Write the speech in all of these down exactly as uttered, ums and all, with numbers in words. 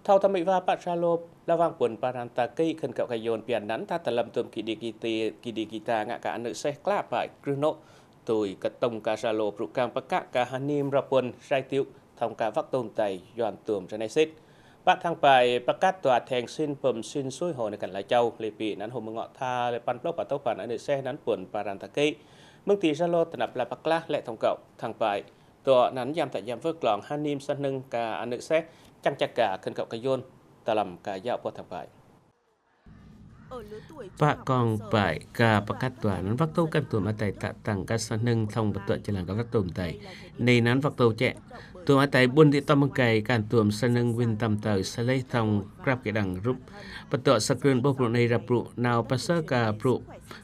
Thâu tâm mĭ va pă Zalo la wang puăn paran ta kĭ khân kăo kơ yôn pian năn ta tơlăm tuôm kĭ đi kĭ ti, kĭ đi kĭ ta ngă kơ ană seh klă pă krưh nôk. Tui kơtŭng kơ Zalo brŭ kăng pơkă kơ hơnim ră puăn sai tiŭ thông kơ wăk tôm tay yuan tuôm ră nai sĭt. Pă thăng pă pơkăt tua theng sin pơm sin sui hô nai kăn la châu, lê pĭ năn hô mơngŏ tha lê păn plâu pă tâu păn ană seh năn puăn paran ta kĭ. Mơ̆ng ti Zalo tơnăp la pơklah lĕ thông kăo thăng pă. Tua năn yam ta yam wơ̆ klong hơnim sa hnơ̆ng kơ ană seh, čang čak kơ khân kăo kơ yôn, tơlăm kơ yao pô thăng pă. Pă kong pă kơ pơkăt tua năn wăk tôm kăn tuôm atai ta tăng kơ sa hnơ̆ng thông pơtuă jơlan kơ wăk tôm tay. Nê năn wăk tôm čĕ. Tuôm atai ƀuôn ti tơm mơ̆ng kai kăn tuôm sa hnơ̆ng win tăm tơ sa leh thông krăp kĭ đăng rup. Pơtuă sa krưn ƀuh brŭ nê ră brŭ nao pơsơ kơ brŭ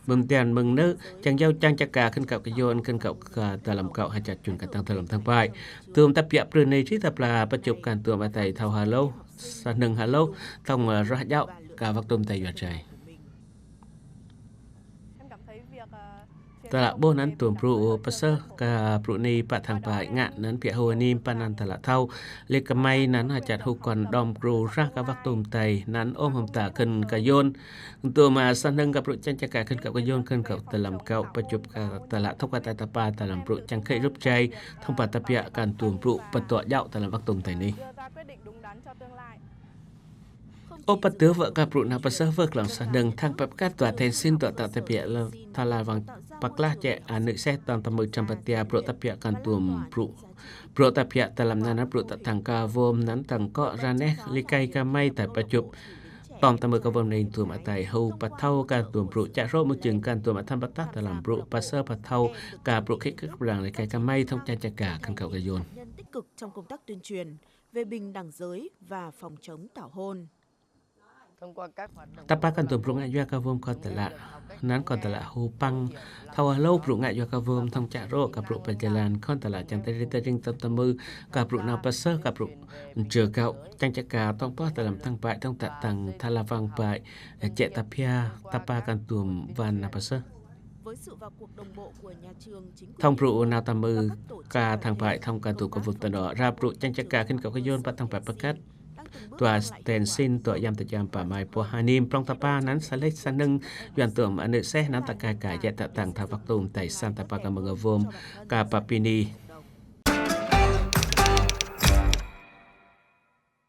mơ̆ng tian mơ̆ng nơ̆, čang yao čang čak kơ khân kăo kơ yôn, khân kăo kơ tơlăm kăo ha čăt čun kơ tăng tơlăm thăng pă. Tuôm ta piă prưh nê či ta pla pơčŭp kăn tuôm atai thâu hơlâu, sa hnơ̆ng hơlâu, thông rah jao kơ wăk tôm tay yuan jai. Tơlă ƀuh năn tuôm brŭ pơsơ kơ brŭ nê pă thăng pă ngă năn piă hô nim pă năn tơlă thâu. Lê kơ mai năn ha čăt hô kăn đom krô rah kơ wăk tôm tay năn ôm hâm ta khân kơ yôn. Tuôm sa hnơ̆ng kơ brŭ čang čak kơ khân kăo kơ yôn khân kăo tơlăm kăo pơčŭp kơ tơlă thâu kơ ta ta pă tơlăm brŭ čang khĕ rup jai thông pă ta piă kăn tuôm brŭ pơtuă jao tơlăm wăk tôm tay nê. Ơ pă tơ wơ̆ kơ brŭ nao pơsơ wơ̆ klong sa hnơ̆ng thăng pă pơkăt tua theng sin tua ta ta piă la tha la wang pơklah čĕ ană seh tơm tơmư čăm pơtia brŭ ta piă kăn tuôm brŭ. Brŭ ta piă tơlăm năn brŭ ta tăng kơ wôm năn tăng kŏ ră neh lê kai kơ mai ta pơčŭp. Tơm tơmư kơ wôm nê tuôm atai hô pơthâu kăn tuôm brŭ čă rô mơ̆ng jưng kăn tuôm athăm pơtah tơlăm brŭ pơsơ pơthâu kơ brŭ khĕ kơ blang lê kai kơ mai thông čang čak kơ khân kăo kơ yôn. Nhân tích cực trong công tác tuyên truyền về bình đẳng giới và phòng chống tảo hôn. Ta pă kăn tuôm brŭ ngă yua kơ wôm khŏn tơlă. Năn khŏn tơlă hô păng thâu hơlâu brŭ ngă yua kơ wôm thông čă rô kơ brŭ pơjơlan khŏn tơlă čang tơri tơring tơm tơmư kơ brŭ nao pơsơ kơ brŭ jơ kăo čang čak kơ tong pă tơlăm thăng pă thông ta tăng tha la wang pă čĕ ta piă ta pă kăn tuôm wăn nao pơsơ. Thông brŭ nao tơmư kơ thăng pă thông kăn tuôm kơ wôm tơnŏ ră brŭ čang čak kơ khân kăo kơ yôn pă thăng pă pơkăt. Tua theng sin tua yam ta yam pă mai pô hơnim prong ta pă năn sa leh sa hnơ̆ng yuan tuôm ană seh năn ta kai kai jĕ ta tăng tha wăk tôm tay san ta pă kơ mơ̆ng wôm kơ pă pini.